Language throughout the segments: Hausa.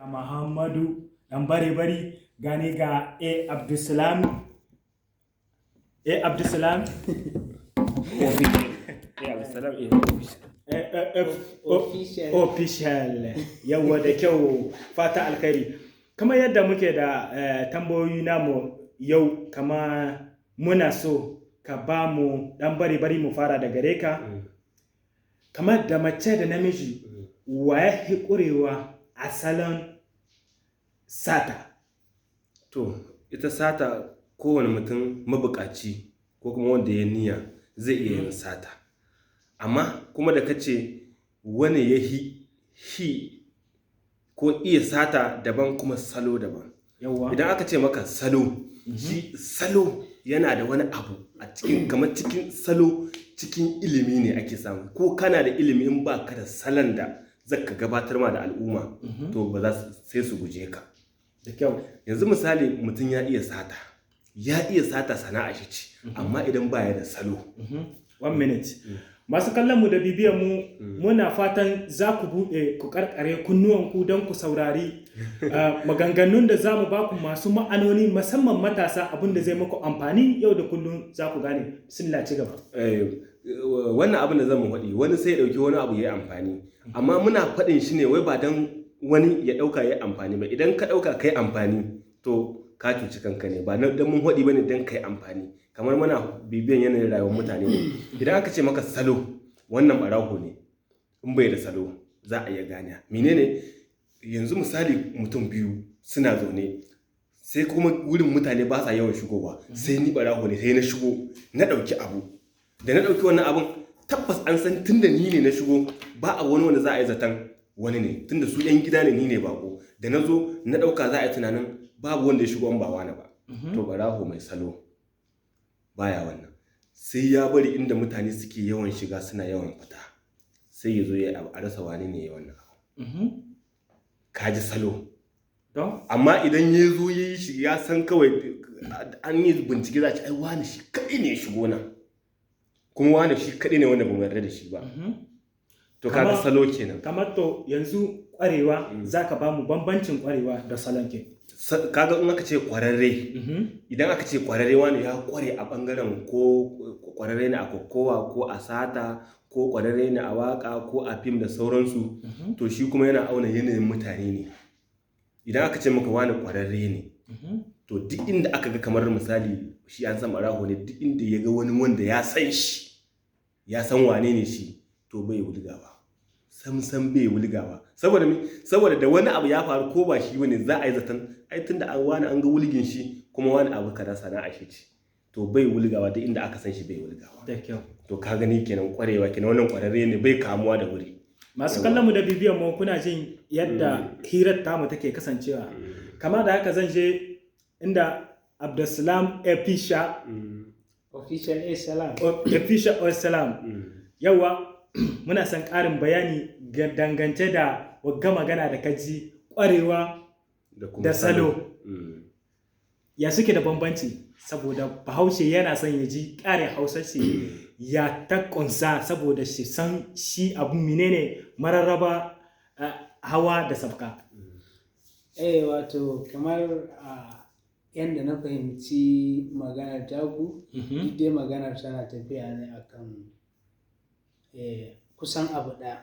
Muhammadu ɗan bare-bari gani ga A Abdulsalam, A Abdulsalam. Abdulsalam Official. Official. Yawa, da kyau, fata alkhairi. Kamar yadda muke da tambayoyi namu yau, kama muna so ka ba mu, ɗan bare-bari, mu fara da gare ka. Kamar da mace da namiji, wa ya fi ƙurewa a salon sata? To, ita sata, kowane mutum mabukaci ko kuma wanda ya niyya zai iya yin sata. Amma kuma da kace wani ya hi hi ko iya sata daban, kuma salo daban. Idan aka ce maka salo, shi salo yana da wani abu a cikin, kamar cikin salo, cikin ilimi ne ake samu. Ko kana da ilimi, in ba ka da salon da zaka gabatar ma da al'umma, to ba za su, sai su guje ka. Da kyau. Yanzu misali, mutum ya iya sata, ya iya sata, sana'a shi ce, amma idan baya da salo. One minute. Masu kallon mu da bibiyan mu, muna fatan za ku buɗe ku karkare kunnuwanku don ku saurari maganganun da za mu baku masu ma'anoni, musamman matasa, abin da zai muku amfani yau da kullum za ku gane. Bismillah, ci gaba. Wannan abin da zan mu faɗi, wani sai ya ɗauki wani abu ya yi amfani, amma muna faɗin shi ne wai ba don wani ya ɗauka ya yi amfani ba. Idan ka ɗauka kai amfani, to ka cuci kanka ne. Ba don mun faɗi ba ne don kai amfani, kamar muna bibiyan yanayin rayuwar mutane ne. Idan aka ce maka salo, wannan ɓaraho ne, in bai da salo za a iya gane menene. Yanzu misali, mutum biyu suna zaune, sai kuma wurin mutane ba sa yawan shigowa, sai ni ɓaraho ne, sai na shigo na ɗauki abu. Da na ɗauki wannan abun, tabbas an san tunda ni ne na shigo, ba a wani wanda za a yi zaton wani ne, tunda su 'yan gida ne, ni ne bako da na zo na ɗauka, za a yi tunanin babu wanda ya shigo in ba wani ba. To, ɓaraho mai salo baya wannan, sai ya bari inda mutane suke yawan shiga, suna yawan fita, sai ya zo ya abu a rasa wani ne ya wannan abu. Ka ji salo. Don? Amma idan ya zo ya yi shi, ya san kawai an yi bincike, za a ce ai wani shi kaɗai ne ya shigo nan, kuma wani shi kaɗai ne wanda ba mu yarda da shi ba. To, kaga salo kenan. Kamar to yanzu ƙwarewa, za ka ba mu bambancin ƙwarewa da salon ke. Kaga in aka ce kwararre, idan aka ce kwararre, wani ya kware a bangaren, ko kwararre ne a kokowa, ko a sata, ko kwararre ne a waka, ko a fim da sauransu, to shi kuma yana auna yanayin mutane ne. Idan aka ce maka wani kwararre ne, to duk inda aka ga, kamar misali, shi an san baraho ne, duk inda ya ga wani wanda ya san shi, ya san wane ne shi, to bai wulgawa sam sam, bai wulgawa. Saboda me? Saboda da wani abu ya faru, ko ba shi bane, za a yi zaton ai tunda an wani an ga wulgin shi, kuma wani abu kaza sana'a shi ce, to bai wulgawa. Duk inda aka san shi bai wulgawa. Da kyau. To, ka gani kenan, kwarewa kenan, wannan kwararre ne, bai kamuwa da wuri. Masu kallon mu da bibiyan mu, kuna jin yadda hirar tamu take kasancewa. Kama da haka, zan je inda Abdulsalam Efisha. Official A Salam. Efisha Salam. Yawa, muna son ƙarin bayani ga dangance da wagga magana da kaji, ƙwarewa da kuma da salo. Ya suke da bambanci? Saboda Bahaushe yana son ya ji ƙarin Hausa ce ya ta ƙunsa, saboda shi san shi abu menene mararraba hawa da sabka. Wato kamar a yanda na fahimci maganar taku, duk dai maganar tana tafiya ne akan kusan abu ɗaya.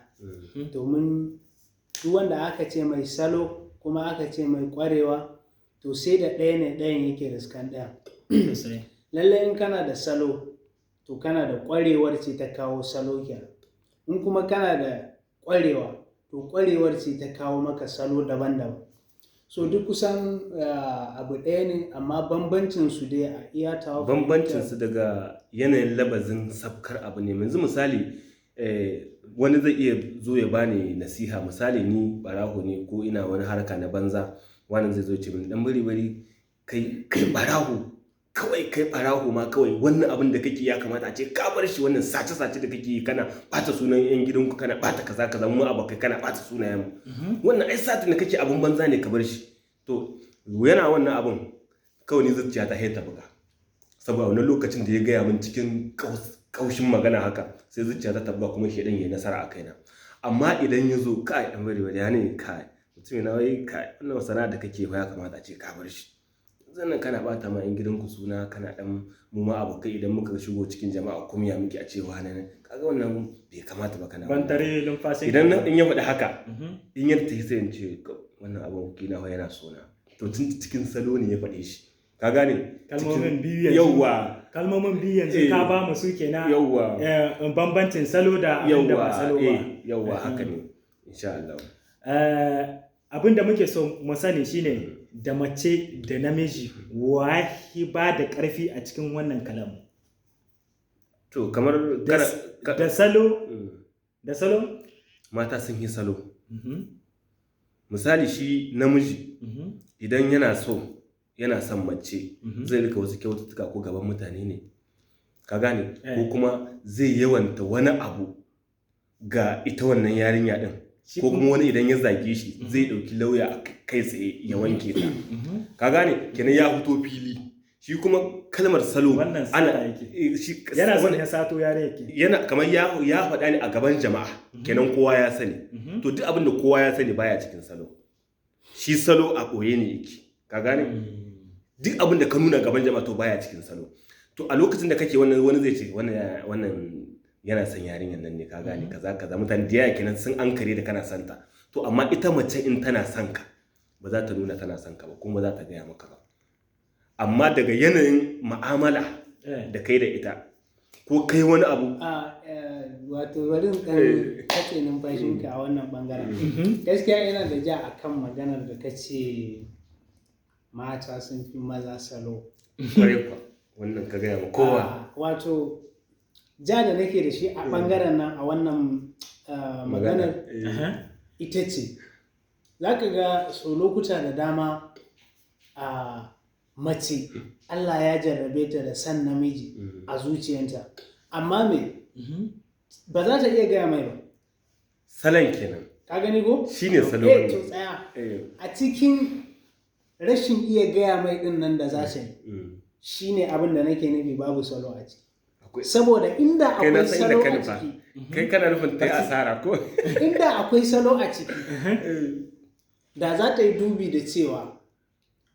Domin duk wanda aka ce mai salo kuma aka ce mai ƙwarewa, to sai da ɗaya ne ɗayan yake riskan ɗayan. Sosai. Lallai in kana da salo, to kana da ƙwarewar ce ta kawo salo kenan. In kuma kana da ƙwarewa, to ƙwarewar ce ta kawo maka salo daban-daban. So duk kusan abu ɗaya ne, amma bambancin su dai a iya tawa Bambancin fahimtar. su daga yanayin labazin sabkar abu ne. Yanzu misali, wani zai iya zo ya bani nasiha. Misali, ni baraho ne ko ina wani harka na banza, wani zai zo ce min, "Dan bari bari, kai kai baraho, kawai kai baraho ma, kawai wannan abin da kake ya kamata a ce ka bar shi, wannan sace sace da kake yi, kana bata sunan yan gidanku, kana bata kaza kaza, mu abokai kana bata sunayen mu, wannan ai satin da kake abin banza ne, ka bar shi." To, yana wannan abin, kawai ni zuciya ta ta buga, saboda wannan lokacin da ya gaya min cikin kaushin magana haka, sai zuciya ta tabba, kuma shedan ya yi nasara a kaina. Amma idan ya zo, "Kai, dan bari bari, ya ne kai Mutum na wai ka wannan sana'a da kake fa ya kamata a ce ka bar shi. Sannan kana bata ma 'yan gidanku suna, kana dan mu ma abokai idan muka shigo cikin jama'a kumya muke a cewa nan, kaga wannan bai kamata ba kana Ban wannan. tare lumfashin Idan ka. in ya faɗi haka, in ya tafi sai in ce wannan aboki na fa yana sona. To tun cikin salo ne ya faɗe shi, ka gane? Kalmomin biyu yanzu. Yauwa. Kalmomin biyu yanzu ka ba mu su kenan. Yauwa. Bambancin salo da abin da ba salo ba. Yauwa, haka ne insha Allah. Abin da muke so mu sani shine da mace da namiji wahi ba da ƙarfi a cikin wannan kalamu. To kamar Da salo, da salo? Mata sun yi salo. Misali shi namiji idan yana so, yana son mace, zai rika wasu kyaututtuka ko gaban mutane ne. Ka gane? Ko kuma zai yawanta wani abu ga ita wannan yarinya din. Ko kuma wani idan ya zage shi zai ɗauki lauya a kai tsaye ya wanke ta. Ka gane? Kenan ya fito fili. Shi kuma kalmar salo wannan ana sata yake. Shi yana son ya sato yare yake. Yana kamar ya faɗa ne a gaban jama'a. Kenan kowa ya sani. To duk abin da kowa ya sani baya cikin salo. Shi salo a ɓoye ne yake. Ka gane? Duk abin da ka nuna gaban jama'a to baya cikin salo. To a lokacin da kake wannan, wani zai ce wannan yana son yarinyar nan ne, ka gane, kaza kaza, mutane da yawa kenan sun ankare da kana son ta. To amma ita mace in tana son ka ba za ta nuna tana son ka ba, kuma ba za ta gaya maka ba. Amma daga yanayin mu'amala da kai da ita ko kai wani abu. Wato bari in ɗan katse numfashinka a wannan ɓangaren. Gaskiya ina da ja akan maganar da ka ce mata sun fi maza salo. Kwarai kuwa, wannan ka gaya ma kowa. Wato ja da nake da shi a ɓangaren nan a wannan maganar ita ce. Za ka ga sau lokuta da dama a mace Allah ya jarrabe ta da san namiji a zuciyanta, amma me ba za ta iya gaya mai ba. Salon kenan. Ka gani ko? Shine salo. To tsaya. A cikin rashin iya gaya mai din nan da za ta yi, shine abin da nake nufi babu salo a ciki. Saboda inda akwai salo a ciki. Kai kana nufin ta yi asara ko? Inda akwai salo a ciki, da za ta yi dubi da cewa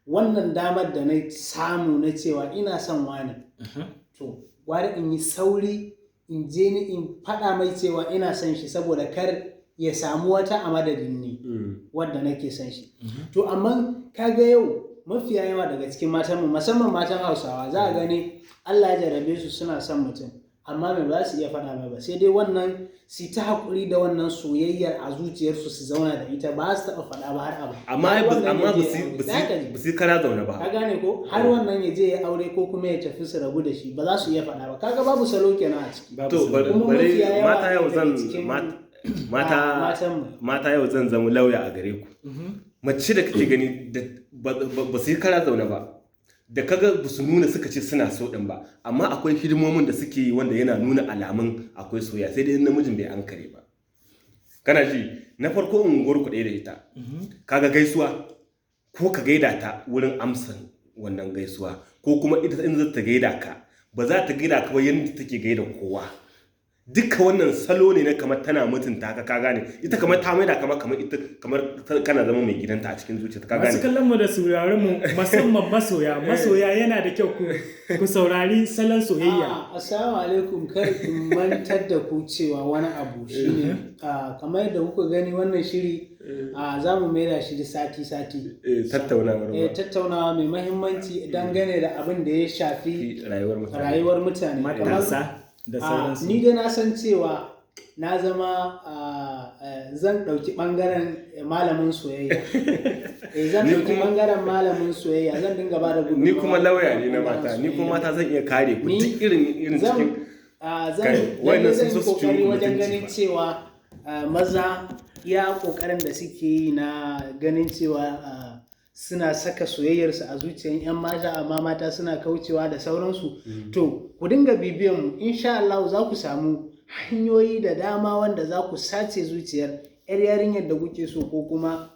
wannan damar da na samu na cewa ina son wani, to gwara in yi sauri in je ni in faɗa mai cewa ina son shi saboda kar ya samu wata a madadin ni wadda nake son shi. To amma kaga yau mafiya yawa daga cikin matanmu, musamman matan Hausawa, za a gani Allah ya jarabe su suna son mutum, amma mai ba su iya faɗa mai ba, sai dai wannan su ta haƙuri da wannan soyayyar a zuciyarsu su zauna da ita, ba su taɓa faɗa ba har abu. Amma ba su kara zaune ba. Ka gane ko? Har wannan ya je ya aure ko kuma ya tafi su rabu da shi ba za su iya faɗa ba. Kaga babu salo kenan a ciki. To bari mata yau zan mata yau zan zama lauya a gare ku. Mace da kake gani ba su yi kara zaune ba, da kaga ba su nuna suka ce suna so din ba, amma akwai hidimomin da suke yi wanda yana nuna alamun akwai soyayya, sai dai namijin bai ankare ba. Kana ji, na farko unguwar ku ɗaya da ita, kaga gaisuwa ko ka gaida ta wurin amsan wannan gaisuwa, ko kuma ita in za ta gaida ka ba za ta gaida ka ba yadda take gaida kowa. Duka wannan salo ne na kamar tana mutunta ka, ka gane, ita kamar ta maida kamar ita kamar kana zama mai gidanta a cikin zuciyarta, ka gane. Masu kallon mu da sauraron mu, musamman masoya, masoya yana da kyau ku saurari salon soyayya. Assalamu alaikum, kar in mantar da ku cewa wani abu shine kamar yadda kuka gani wannan shiri za mu maida shi sati sati. Tattaunawa mai mahimmanci dangane da abin da ya shafi rayuwar mutane. Matasa. Da sauransu. Ni dai na san cewa na zama zan ɗauki ɓangaren malamin soyayya. Zan ɗauki ɓangaren malamin soyayya, zan dinga ba da gudunmawa. Ni kuma lauya ne na mata, ni kuma mata zan iya kare ku duk irin cikin. Zan yi kokari wajen ganin cewa maza iya kokarin da suke yi na ganin cewa suna saka soyayyarsu a zuciyar 'yan mata, amma mata suna kaucewa da sauransu. To, ku dinga bibiyan mu, insha Allah za ku samu hanyoyi da dama wanda za ku sace zuciyar 'yar yarinyar da kuke so ko kuma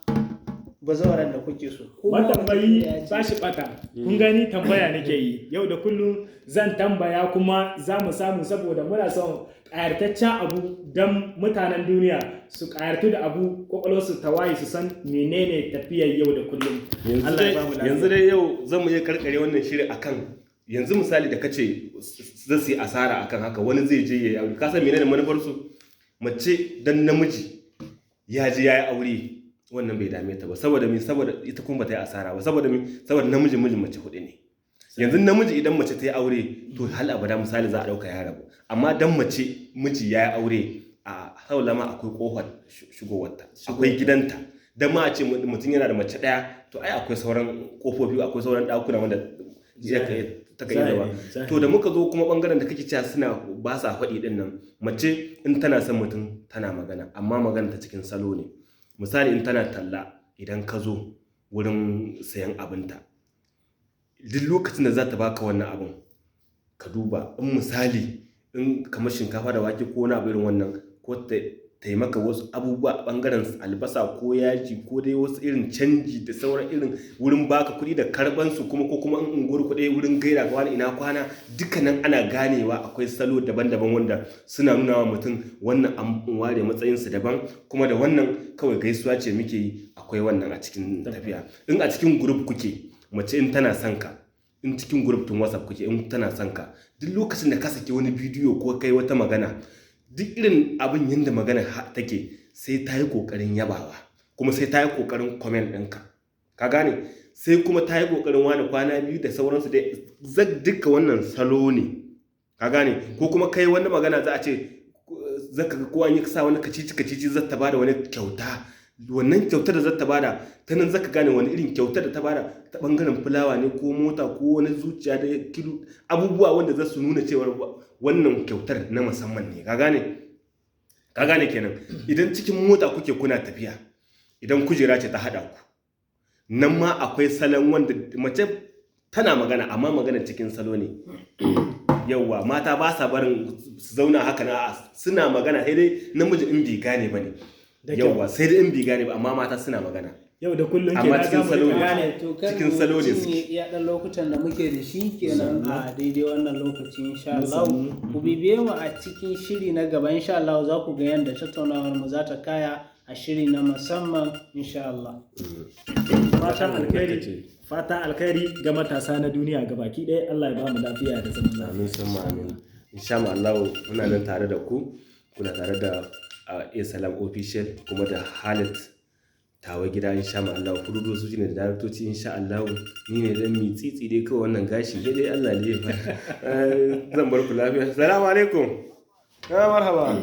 bazawaran da kuke so. Ko ma wace Matambayi ya ce. ba shi bata. Kun gani, tambaya nake yi yau da kullum, zan tambaya kuma za mu samu, saboda muna son ƙayataccen abu don mutanen duniya su ƙayatu da abu, kwakwalwarsu ta waye, su san menene tafiyar yau da kullum. Yanzu Allah ya ba mu dai lafiya. Yanzu dai yau zan mu iya karkare wannan shirin akan yanzu misali da kace za su yi asara akan haka, wani zai je ya yi aure. Ka san menene manufar su? Mace dan namiji ya je ya yi aure, wannan bai dame ta ba. Saboda me? Saboda ita kuma bata yi asara ba. Saboda me? Saboda namiji mijin mace hudu ne. Yanzu namiji idan mace ta yi aure, to hal abada misali za a dauka ya rabu. Amma dan mace miji ya yi aure a haula ma, akwai kofar shigowarta, akwai gidanta. Dan ma a ce mutum yana da mace daya, to ai akwai sauran kofofi, akwai sauran dakuna wanda ya ta kai zama. Zahiri. To da muka zo kuma bangaren da kake cewa suna ba sa faɗi din nan, mace in tana son mutum tana magana, amma magana ta cikin salo ne. Misali in tana talla, idan ka zo wurin sayan abinta, duk lokacin da za ta baka wannan abin, ka duba in misali in kamar shinkafa da wake ko wani abu irin wannan, ko ta taimaka wasu abubuwa a bangaren albasa ko yaji ko dai wasu irin canji da sauran irin wurin baka kuɗi da karban su kuma, ko kuma in unguwar kuɗi wurin gaira ka, wani ina kwana, dukkanin ana ganewa. Akwai salo daban-daban wanda suna nuna wa mutum wannan an ware matsayinsu daban, kuma da wannan kawai gaisuwa ce muke yi. Akwai wannan a cikin tafiya. In a cikin group kuke, mace in tana son ka, in cikin group tun WhatsApp kuke, in tana son ka, duk lokacin da ka saki wani bidiyo ko kai wata magana, duk irin abin yadda magana take, sai ta yi kokarin yabawa, kuma sai ta yi kokarin comment ɗinka, ka gane? Sai kuma ta yi kokarin wani kwana biyu da sauransu dai. Duka wannan salo ne, ka gane? Ko kuma kai wani magana, za a ce zaka ga ko an yi sa wani kacici kacici, za ta bada wani kyauta. Wannan kyautar da za ta bada, ta nan zaka gane wani irin kyautar da ta bada, ta bangaren fulawa ne ko mota ko wani zuciya da kilo, abubuwa wanda za su nuna cewar wannan kyautar na musamman ne, ka gane? Ka gane kenan? Idan cikin mota kuke kuna tafiya, idan kujera ce ta haɗa ku, nan ma akwai salon wanda mace tana magana, amma magana cikin salo ne. Yauwa, mata ba sa barin su zauna haka na suna magana, sai dai namiji in bai gane ba ne. Da kyau. Yauwa, sai dai in bai gane ba, amma mata suna magana. Yau da kullum Amma kenan cikin za mu salo rika ne. gane. To kan Cikin salo ne mu suke. cinye iya ɗan lokutan da muke da shi kenan a daidai wannan lokaci, insha Allah. Ku bibiye mu a cikin shiri na gaba, insha Allah za ku ga yadda tattaunawar mu za ta kaya a shiri na musamman, insha Allah. Fatan alkhairi, fatan alkhairi ga matasa na duniya gabaki ɗaya. Allah ya ba mu lafiya da zaman lafiya. Amin sun amin. Insha Allah muna nan tare da ku, kuna tare da A Salam Official kuma da Halit Tawa Gida, insha Allah. Furudu ne da daraktoci, insha Allah. Ni ne dan mi tsitsi dai kawai, wannan gashi dai dai Allah ne ya fara. Zan bar ku lafiya. Assalamu alaikum. Marhaba.